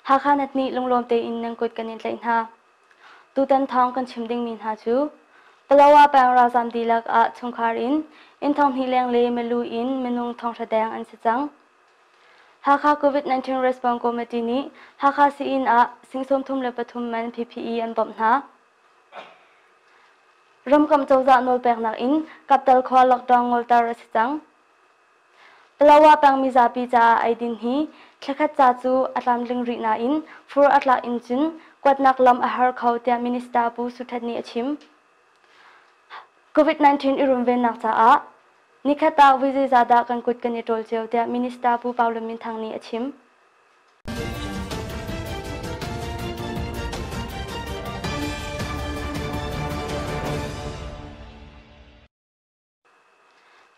Hakha nat nih lunglawm tein nan kut kan in tlaih hna. Tutan thawng kan chim dingmi hna cu Palawa peng ralzam dihlak ah chungkhar in inn 2000 leng le milu in minung 500 deng an si cang. Hakha COVID-19 Response Committee nih Hakha sii-inn ah sing 33 man PPE an bawmh hna. Ramkomh cozah nawlpeknak in Kaptal khua lockdown ngolter a si cang. Palawa peng mizapi caah eidin hi thlakhat ca cu a tlamtling rih nain fur a tlak in cun kuatnak lam a har kho tiah Minister Pu Suthat nih a chim. COVID-19 i runvennak caah nikhat ah voi zeizah dah kan kut kan i ṭawl cio tiah Minister Pu Pau Lun Min Thang nih a chim.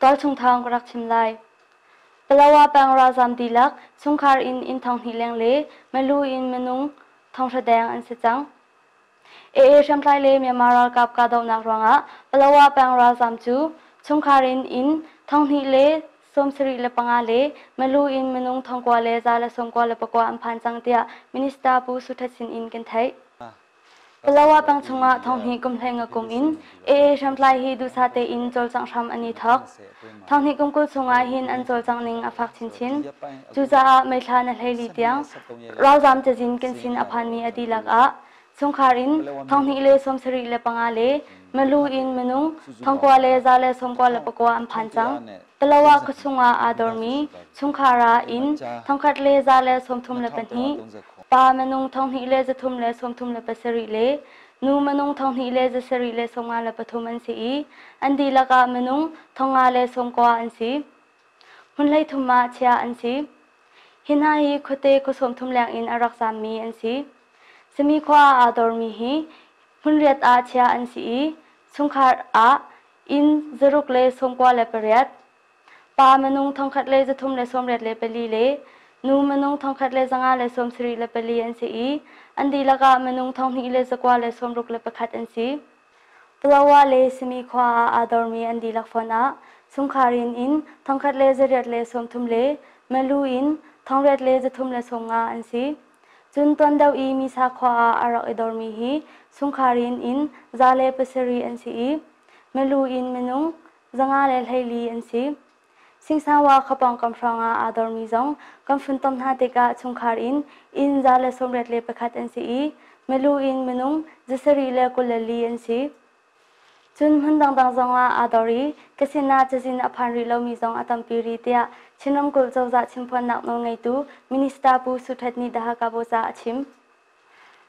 Tualchung thawng ka rak chim lai. Palawa peng ralzam dihlak chungkhar in inn 2000 leng le milu in minung 500 deng an si cang. AA hriamtlai le Myanmar ralkap kahdohnak ruangah Palawa peng ralzam cu chungkhar in inn 2075 le milu in minung 9194 an phan cang tiah Minister Pu Suthat sin in kan theih. Palawa peng chungah 2000 kum hlei nga kum in AA hriamtlai hi duhsah tein cawlcangh hram an i thawk. 2000 kum 20 chungah hin an cawlcangh ning a fak chinchin. Cucaah May thla na 14 tiang ralzam cazin kan sin a phanmi a dihlak ah chungkhar in 2075 le milu in minung 9199 an phan cang. Palawa khuachung ah aa dormi chungkhar ah inn 1132, pa minung 2337 le nu minung 2753 an si i an dihlak ah minung 5090 an si. Hmun 33 ah chiah an si. Hi hna hi khuate khua 30 leng in a rak zaammi an si. Sami khua ah aa dormi hi hmun riat ah chiah an si i chungkhar ah inn 698, pa minung 1384 le nu minung 1174 an si i an dihlak ah minung 2161 an si. Palawa le Simi khua ah aa dormi an dihlak fawn ah chungkhar in inn 1830 le Malu in 8350 an si. Cun tuan deuh i Misa khua ah a rak i dormi hi chungkhar in inn 107 an si i milu in minung 514 an si. Singsawa khuapawngkam hrawngah aa dormi zong kan funtom hna tikah chungkhar in inn 181 an si i milu in minung 724 an si. Cun hmun dangdang zongah aa dor i ka sinah cazin a phan rih lomi zong a tampi rih tiah Chin ramkulh cozah chimphuannak nawlngeitu Minister Pu Suthat nih The Hakha Post ah a chim.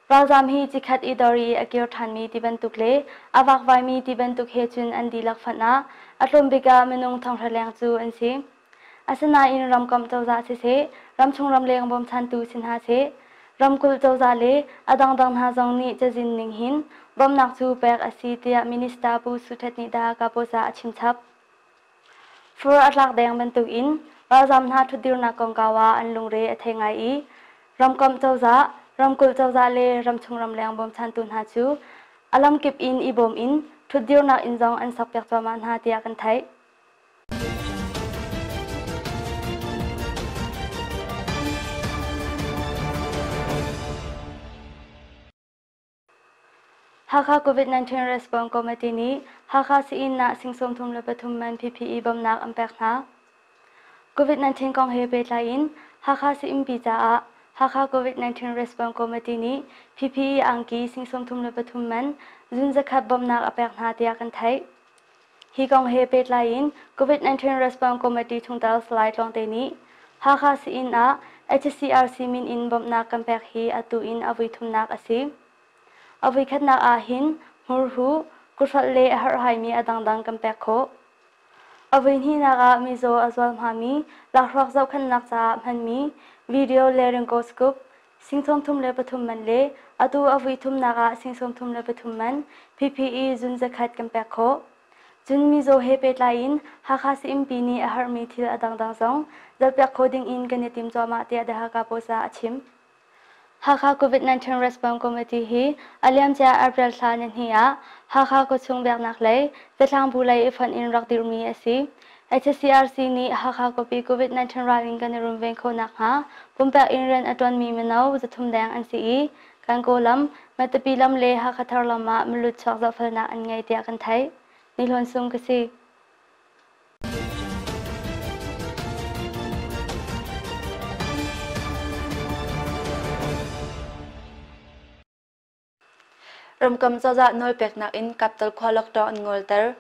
Ralzaam hi cikhat i dor i a kir ṭhanmi ti bantuk le a vakvaimi ti bantuk he cun an dihlak fanh ah a tlawm bik ah minung 500 leng cu an si. Asinain ramkomh cozah siseh, ramchung ramleng bawmchantu si hna seh, ramkulh cozah le a dangdang hna zong nih cazin ning hin bawmhnak cu pek a si tiah Minister Pu Suthat nih The Hakha Post ah a chimchap. Fur a tlak deng bantukin ralzaam hna ṭhutdirnak kongkau ah an lungre a thei ngai i ramkomh cozah, ramkulh cozah le ramchung ramleng bawmchantu hna cu a lamkip in i bawm in ṭhutdirnak inn zong an sokpiak cuahmah hna tiah kan theih. Hakha COVID-19 Response Committee nih Hakha sii-inn ah sing 33 man PPE bawmhnak an pek hna. COVID-19 kong he pehtlai in Hakha sii-innpi caah Hakha COVID-19 Response Committee nih PPE angki sing 33 man zun zakhat bawmhnak a pek hna tiah kan theih. Hi kong he pehtlai in COVID-19 Response Committee chungtel Salai Tluangte nih Hakha sii-inn ah HCRC min in bawmhnak kan pek hi atu in a voithumnak a si. A voikhatnak ah hin hmurhuh, kuthrolh le a herhhaimi a dangdang kan pek khawh. A voihnihnak ah mizaw a zual hmami lakhruak zohkhenhnak caah hmanmi video laryngoscope sing 33 man le atu a voithumnak ah sing 33 man PPE zun zakhat kan pek khawh. Cun mizaw he pehtlai in Hakha Sii-innpi nih a herhmi thil a dangdang zong zohpiak khawh ding in kan i tim cuahmah tiah The Hakha Post ah a chim. Hakha COVID-19 Response Committee hi a liamcia April thla nihnih ah Hakha khuachung biaknak lei, zatlang bu lei i fonh in rak dirhmi a si. HCRC nih Hakha khuapi COVID-19 ral in kan i runven khawh nakhnga pumpak in rian a ṭuanmi mino 300 deng an si i Kankaw lam, Matupi lam le Hakha Thar lam ah milut chuak zohfelnak an ngei tiah kan theih. Ni Hlawn Sung ka si. Ramkomh cozah nawlpeknak in Kaptal khua lockdown an ngolter.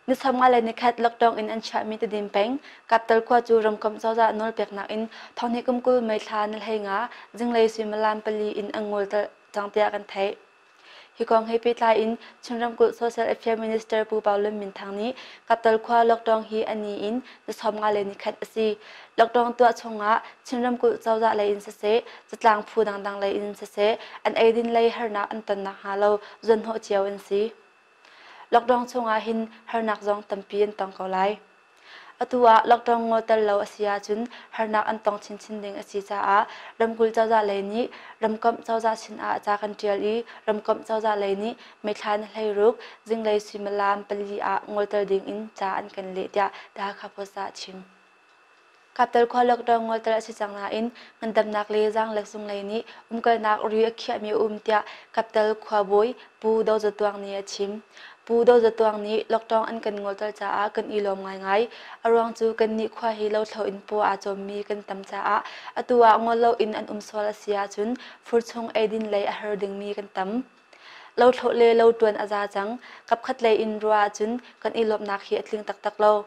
Ni 50 le nikhat lockdown in an chiahmi Tedim peng Kaptal khua cu ramkomh cozah nawlpeknak in thonghnih kum 20 May thla ni 15 zinglei suimilam 4 in an ngolter cang tiah kan theih. Hi kong he pehtlai in Chin ramkulh Social Affairs Minister Pu Pau Lun Min Thang nih Kaptal khua lockdown hi a ni in ni 50 le nikhat a si. Lockdown tuah chungah Chin ramkulh cozah lei in siseh, zatlang phu dangdang lei in siseh, an eidin lei harnak an ton nakhnga lo zuanhnawh cio an si. Lockdown chungah hin harnak zong tampi an tong ko lai. Atu ah lockdown ngolter lo a si ahcun harnak an tong chinchin ding a si caah ramkulh cozah lei nih ramkomh cozah sinah ca kan ṭial i ramkomh cozah lei nih May thla ni 16 zinglei suimilam 4 ah ngolter ding in ca an kan leh tiah The Hakha Post ah a chim. Kaptal khua lockdown ngolter a si cang nain ngandamnak le zaanglek zung lei nih umkalnak ri a khiahmi a um tiah Kaptal khuabawi Pu Do Za Tuang nih a chim. Pu Do Za Tuang nih lockdown an kan ngolter caah kan i lawm ngaingai. A ruang cu kannih khua hi lothlo in paw aa cawmmi kan tam caah atu ah ngol loin an um sual a si ahcun fur chung eidin lei a har dingmi kan tam. Lothlawh le loṭuan a za cang. Kapkhat lei in ruah ahcun kan i lawmhnak hi a tling taktak lo.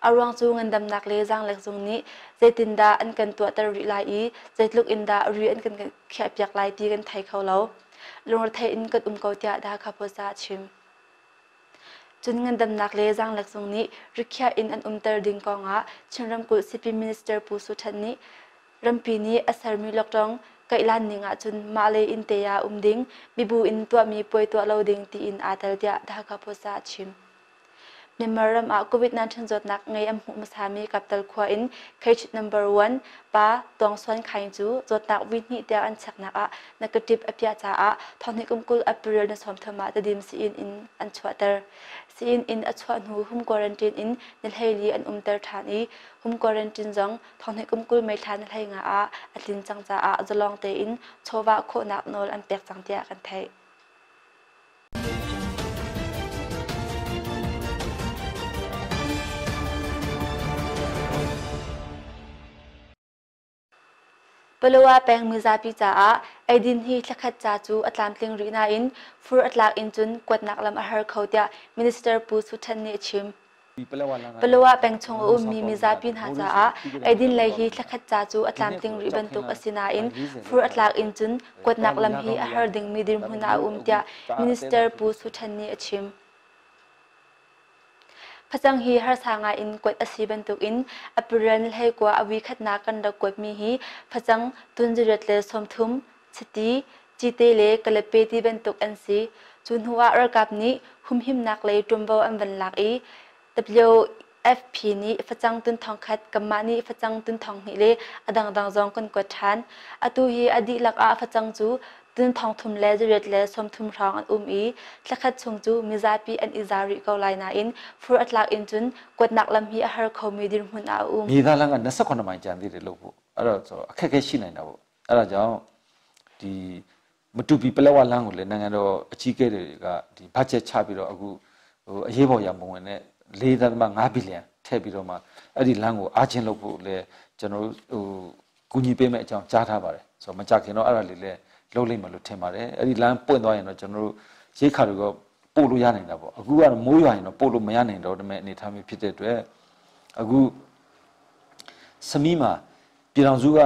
A ruang cu ngandamnak le zaanglek zung nih zeitindah an kan tuahter rih lai i zeitluk in dah ri an kan khiahpiak lai ti kan thei kho lo. Lungrethei in kan um ko tiah The Hakha Post ah a chim. Cun ngandamnak le zaanglek zung nih rikhiah in an umter ding kongah Chin ramkulh Sipin Minister Pu Su Than nih rampi nih a sermi lockdown kaihlan ning ahcun mah le inn te ah um ding, mibu in tuahmi puai tuah lo ding tiin aa tel tiah The Hakha Post ah a chim. Myanmar ram ah COVID-19 zawtnak ngei an hmuh hmasami Kaptal khua in case number 1 pa Tuang Suan Khaing cu zawtnak vui hnih tiang an cheknak ah negative a piah caah thonghnih kum 20 April ni 30 ah Tedim sii-inn in an chuahter. Sii-inn in a chuah hnu home quarantine in ni 14 an umter ṭhan i home quarantine zong thonghnih kum 20 May thla ni 15 ah a tlin cang caah zalong tein chawvah khawhnak nawl an pek cang tiah kan theih. Palawa peng mizapi caah eidin hi thlakhat ca cu a tlamtling rih nain fur a tlak in cun kuatnak lam a har kho tiah Minister Pu Su Than nih a chim. Palawa peng chung a ummi mizapi hna caah eidin lei hi thlakhat ca cu a tlamtling rih bantuk a si nain fur a tlak in cun kuatnak lam hi a har dingmi dirhmun ah a um tiah Minister Pu Su Than nih a chim. Facang hi harsa ngai in kuat a si bantukin April ni 19 a voikhatnak kan rak kuatmi hi facang tun 130, chiti, cite le kalepe ti bantuk an si. Cu hnu ah ralkap nih humhimnak lei ṭuanvo an van lak i WFP nih facang tun 1000, kanmah nih facang tun 2000 le a dangdang zong kan kuat ṭhan. Atu hi a dihlak ah facang cu tun 3830 hrawng an um i thlakhat chung cu mizapi an i za rih ko lai nain fur a tlak in cun kuatnak lam hi a har khomi dirhmun ah a um. မြေသားလမ်းက28မိုင်ကျန်သေးတယ်လို့ဖို့အဲ့တော့ဆိုအခက်အခဲရှိနိုင်တာပေါ့အဲ့ဒါကြောင့်ဒီမတူပီပလက်ဝလမ်းကိုလည်းနိုင်ငံတော်အကြီးအကဲတွေကဒီဘတ်ဂျက်ချပြီးတော့အခုဟိုအရေးပေါ်ရမဝင်နဲ့4.5ဘီလီယံထည့်ပြီးတော့မှအဲ့ဒီလမ်းကိုအားချင်းလုပ်ဖို့လည်းကျွန်တော်တို့ဟိုကူညီပေးမယ့်အကြောင်းကြားထားပါတယ်ဆိုတော့မကြခင်တော့အဲ့ဒါလေးလည်းလုပ်လိမ့်မယ်လို့ထင်ပါတယ်အဲ့ဒီလမ်းပွင့်သွားရင်တော့ကျွန်တော်တို့ရိတ်ခါတွေကပို့လို့ရနိုင်တာပေါ့အခုကတော့မိုးရွာရင်တော့ပို့လို့မရနိုင်တော့တဲ့အနေအထားမျိုးဖြစ်တဲ့အတွက်အခုစမီမှာပြည်တော်စုက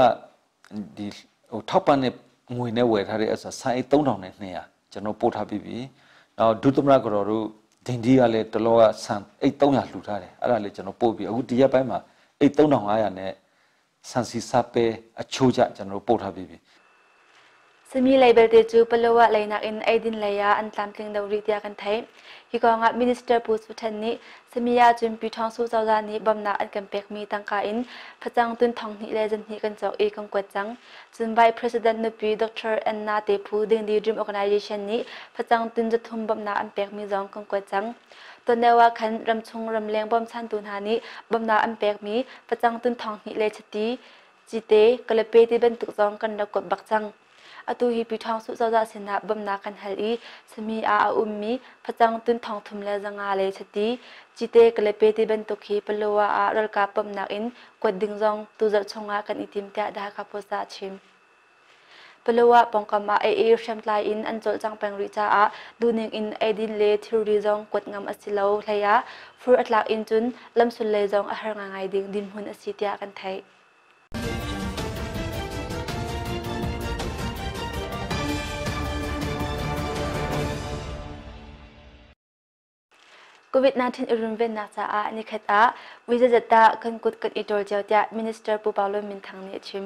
ဒီဟိုထောက်ပံ့တဲ့ငွေနဲ့ဝယ်ထားတဲ့အစားဆိုင်3200ကျွန်တော်ပို့ထားပြီးပြီ။နောက်ဒုသမရကတော်တို့ဒင်ဒီကလည်းတလောကဆန်အိတ်300လှူထားတယ်။အဲ့ဒါလေးကျွန်တော်ပို့ပြီးအခုဒီရက်ပိုင်းမှာအိတ်3500နဲ့ဆန်စီစာပဲအချိုးကြကျွန်တော်ပို့ထားပြီးပြီ Sami lei belte cu Palawa lei nakin eidin lei ah an tlamtling deuh rih tiah kan theih. Hi kong ah Minister Pu Su Than nih Samiya cun Pyithawngsu cozah nih bawmhnak an kan pekmi tangka in facang tun 2000 le 200 kan cawk i kan kuat cang. Cun Vice President nupi Dr. Anna Te Phu Dingdi Dream Organization nih facang tun 300 bawmhnak an pekmi zong kan kuat cang. Tuan ah khan ramchung ramleng bawmchantu hna nih bawmhnak an pekmi facang tun 2000 le chiti, cite, kalape ti bantuk zong kan rak kuat bak cang. Atu hi Pyithawngsuh cozah sinah bawmhnak kan hal i sami ah a ummi facang tun 300 le 500 le chati, cite kalepe ti bantuk hi Palawa ah ralkap bawmhnak in kuat ding zong tuzarh chungah kan i tim tiah The Hakha Post ah a chim. Palawa pawngkam ah AA hriamtlai in an cawlcang peng rih caah duhning in eidin le thilri zong kuat ngam a si lo hlei ah fur a tlak in cun lamsul lei zong a har ngaingai ding dinhmun a si tiah kan theih. COVID-19 i runvennak caah nikhat ah voi zeizat dah kan kut kan i ṭawl cio tiah Minister Pu Pau Lun Min Thang nih a chim.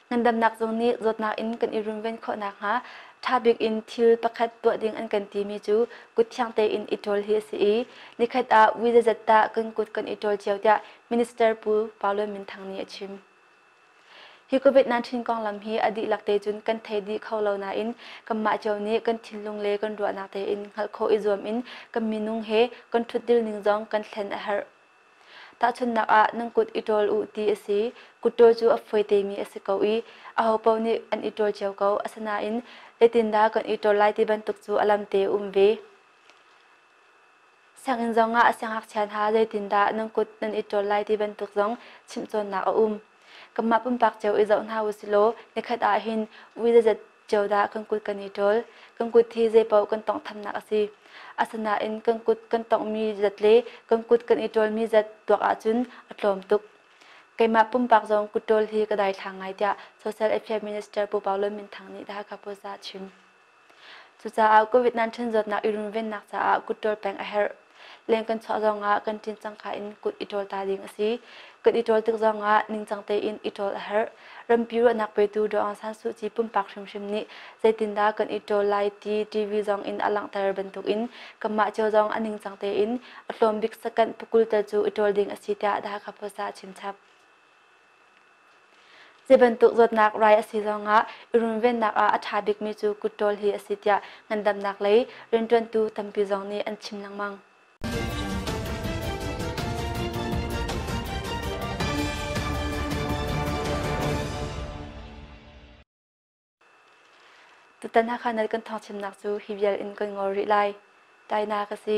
Ngandamnak zung nih zawtnak in kan i runven khawh nakhnga ṭha bik in thil pakhat tuah ding an kan timi cu kut thiang tein i ṭawl hi a si i nikhat ah voi zeizat dah kan kut kan i ṭawl cio tiah Minister Pu Pau Lun Min Thang nih a chim. Hi COVID-19 konglam hi a dihlak te cun kan thei dih kho lo nain kanmah cio nih kan thinlung le kan ruahnak tein hngalh khawh i zuam in kan minung he kan ṭhutdir ning zong kan thlen a herh. Tahchunhnak ah nan kut i ṭawl u ti a si. Kut ṭawl cu a fawi temi a si ko i ahopaoh nih an i ṭawl cio ko. Asinain zeitindah kan i ṭawl lai ti bantuk cu a lam te a um ve. Sianginn zongah siangngakchia hna zeitindah nan kut nan i ṭawl lai ti bantuk zong chimhcawnnak a um. Kanmah pumpak cio i zoh hna usilaw nikhat ah hin ui zeizat cio dah kan kut kan i ṭawl. Kan kut hi zeipaoh kan tawnghthamnak a si. Asinain kan kut kan tawnghmi zat le kan kut kan i ṭawlmi zat tuak ahcun a tlawm tuk. Keimah pumpak zong kut ṭawl hi ka daithlang ngai tiah Social Affairs Minister Pu Pau Lun Min Thang nih The Hakha Post ah a chim. Cucaah COVID-19 zawtnak i runvennak caah kut ṭawl peng a herh. Leng kan chuah zongah kan ṭin cangka in kut i ṭawl ta ding a si. Kan i ṭawl tik zongah ningcang tein i ṭawl a herh. Rampi ruahnak petu Daw Aung San Suu Kyi pumpak hrimhrim nih zeitindah kan i ṭawl lai ti TV zong in a langhter bantukin kanmah cio zong a ningcang tein a tlawm bik second pakul tal cu i ṭawl ding a si tiah The Hakha Post ah a chimchap. Zei bantuk zawtnak rai a si zongah i runvennak ah a ṭha bikmi cu kut ṭawl hi a si tiah ngandamnak lei rianṭuantu tampi zong nih an chim lengmang. Tutan Hakha Net kan thawngchimnak cu hi vial in kan ngol rih lai. Taina ka si.